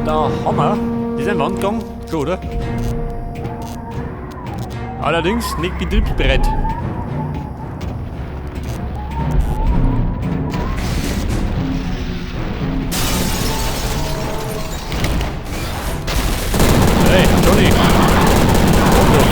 Da haben wir. Das ist ein Wandgang, schon, oder? Allerdings nicht betriebsbereit. Hey, Johnny! Komm doch!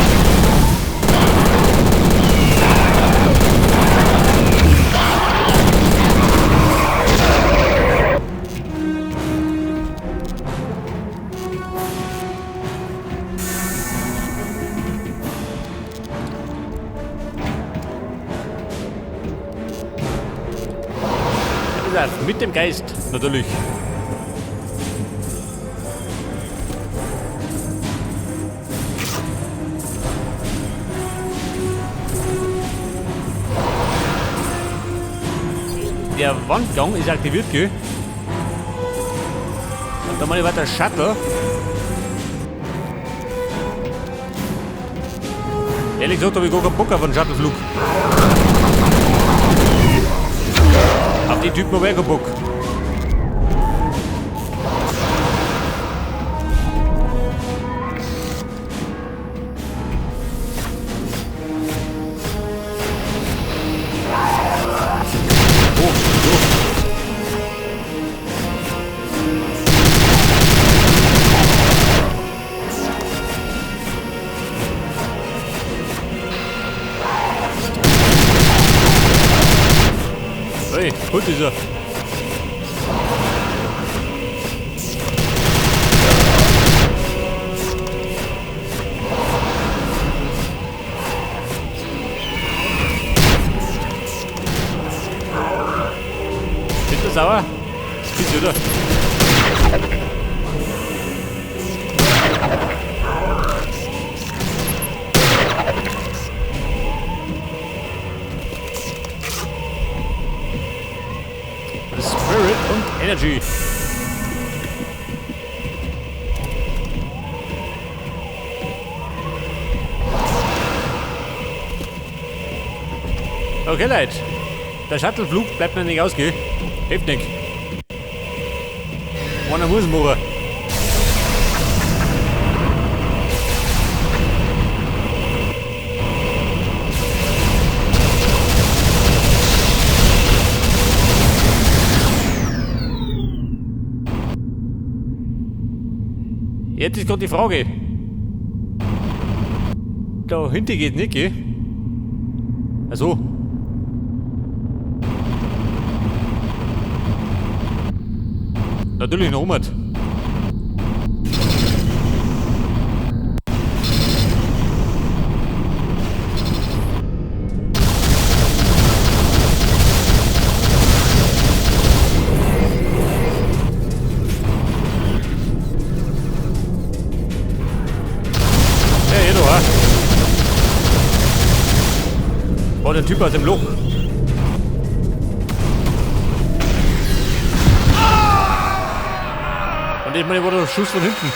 Ja, mit dem Geist, natürlich. Der Wandgang ist aktiviert, gell? Und da mal ich weiter Shuttle. Ehrlich gesagt habe ich gar keinen Bock auf einen Shuttleflug. Auf die Typen habe ich keinen Bock. Oh, so. Hey, gut ist er. Ist das sauer? Bisschen, oder? Spirit und Energy. Okay, Leute. Der Shuttleflug bleibt mir nicht aus, gell? Hilft nicht. Einer muss machen. Jetzt ist gerade die Frage. Da hinten geht nicht, gell? Also. Natürlich noch um. Ja, hier doch, War der Typ aus dem Loch. Und ich meine, war der Schuss von hinten.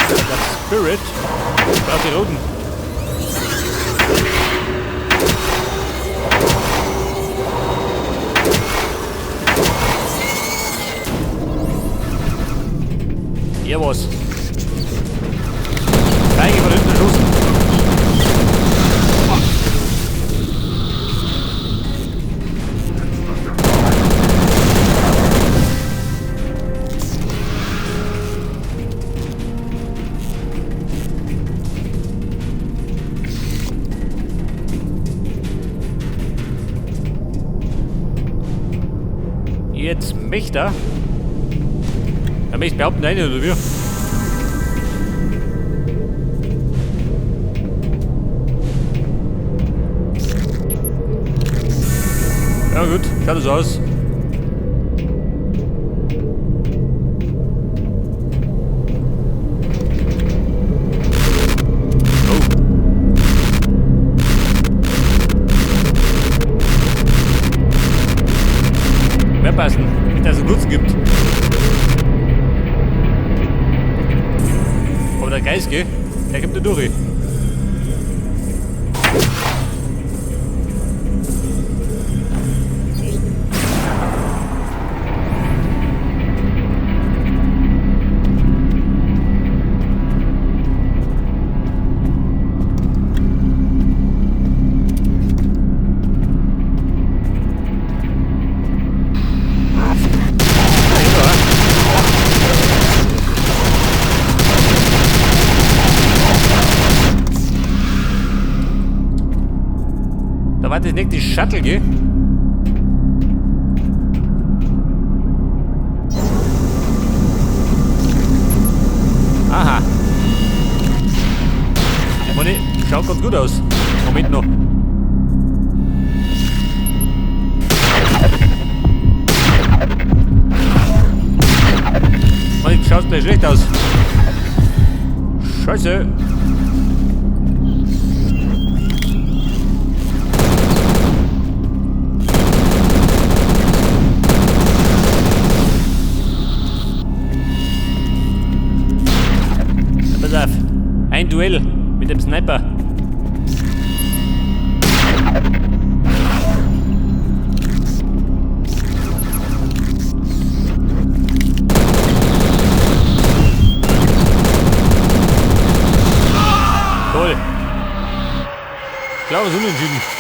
Der Spirit braucht die Roten. Hier was. Feige von hinten geschossen. Jetzt möchte er. Er möchte behaupten, nein, oder wie? Ja gut, schaut so aus. Oh. Mehr passen, nicht dass es einen kurzen gibt. Aber der Geist, gell? Der kommt da durch. nächste Shuttle, gell? Aha. Ich meine, schaut ganz gut aus. Moment noch. Man, schaut gleich schlecht aus. Scheiße. Pass auf. Ein Duell mit dem Sniper. Toll. Klares Unentschieden.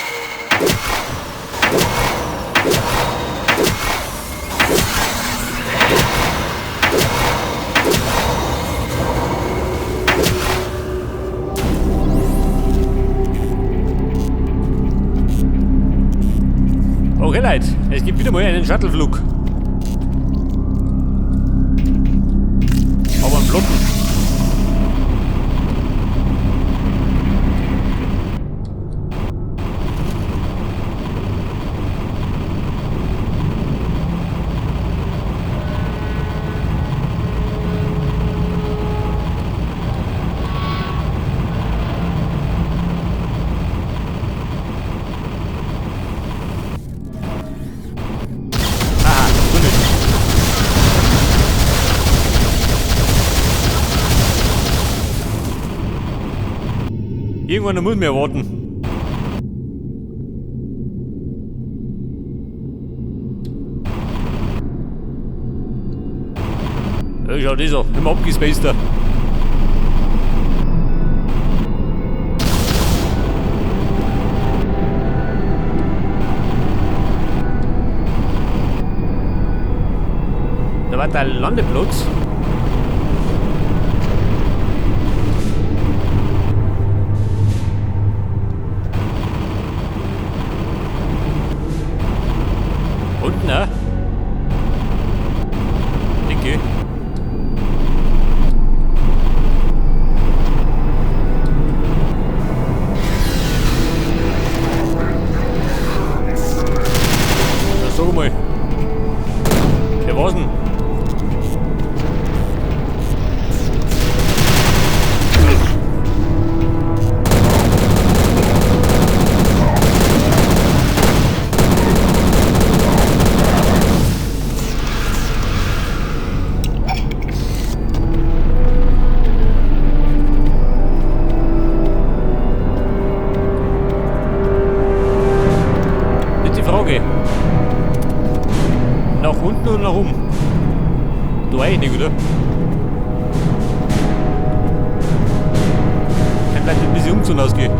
Okay, Leute, es gibt wieder mal einen Shuttleflug. Aber einen flotten. Irgendwann muss man erwarten. Ja, schau das an, immer abgespaced da. Da war der Landeplatz. Unten, ne? Dicke. Na, sag mal. Wer war's denn? Frage. Nach unten oder nach oben? Du eigentlich nicht, oder? Kann vielleicht ein bisschen umziehen ausgehen.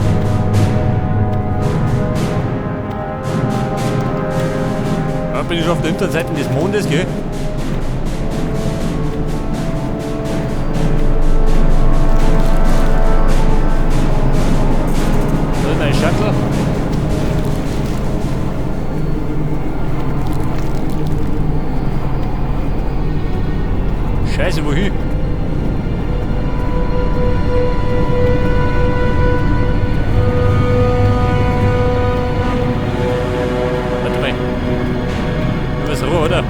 Da bin ich schon auf der Unterseite des Mondes, gell? Da ist mein Shuttle. Scheiße, wohin? Warte mal. Du bist roh, oder?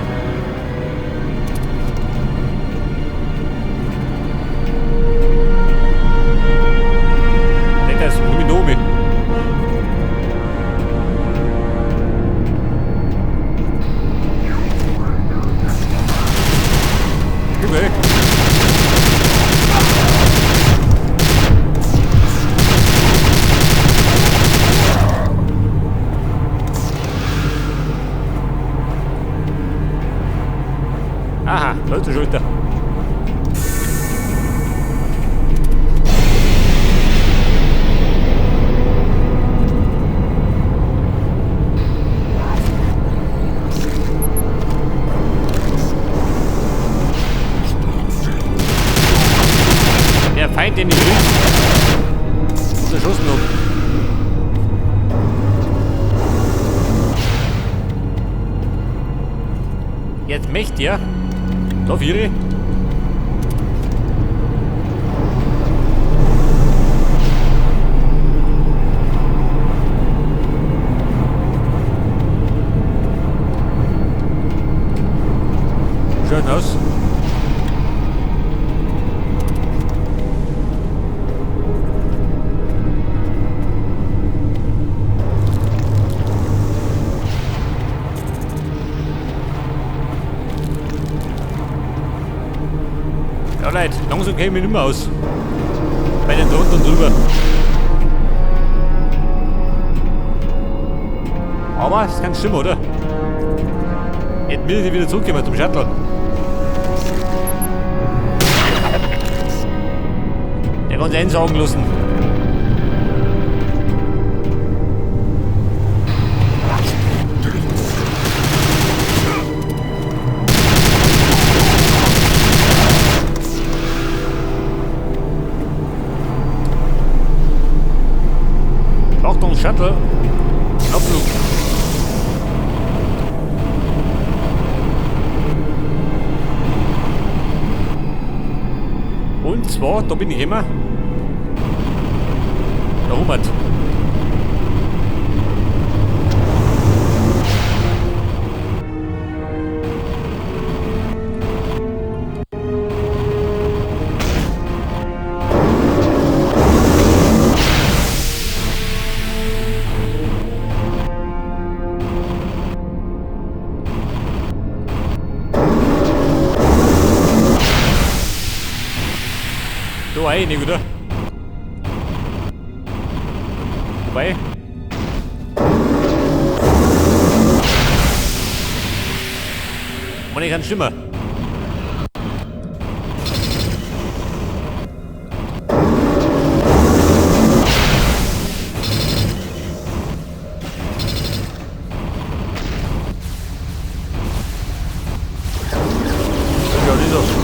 Das ist Luminomi. Okay. Aha, da ist die Schulter. Der Feind, den ich rief, erschossen habe. Jetzt möchte er. Da vier. Schön aus. Ja Leute, langsam käme ich nicht mehr aus. Bei den drunter und drüber. Aber es kann stimmen, oder? Jetzt will ich wieder zurückkommen zum Shuttle. Der kann sich einsaugen lassen. Achtung, Shuttle. Abflug. Und zwar, da bin ich immer. Da rum. Da einig, oder? Wobei. Man, ich kann schlimmer. Ja, das ist.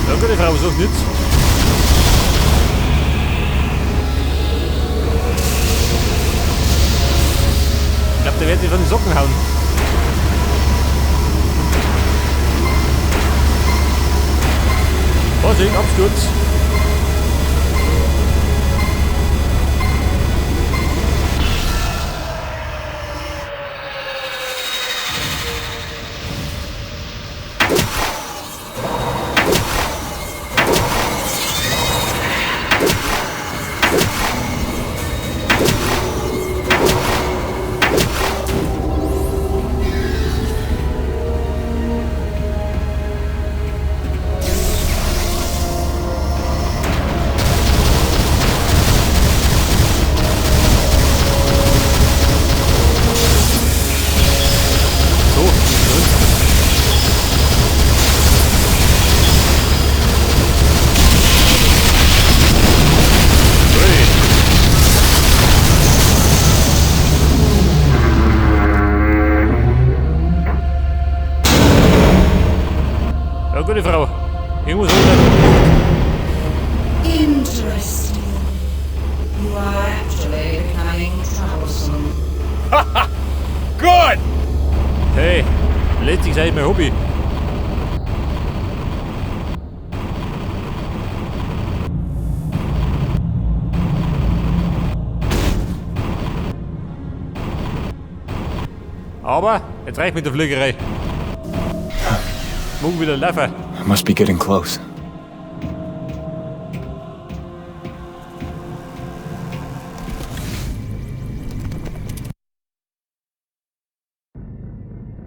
Ja, gute Frau, sagt nichts. Ich glaube, der wird sich von den Socken hauen. Vorsicht, Absturz. So, drin. Ui. Ja, gute Frau. Irgendwas hat er Interesting. You are actually becoming troublesome. Good! Hey, letztlich sei mein Hobby. Aber jetzt reicht mit der Fliegerei. Morgen wieder laufen. I must be getting close.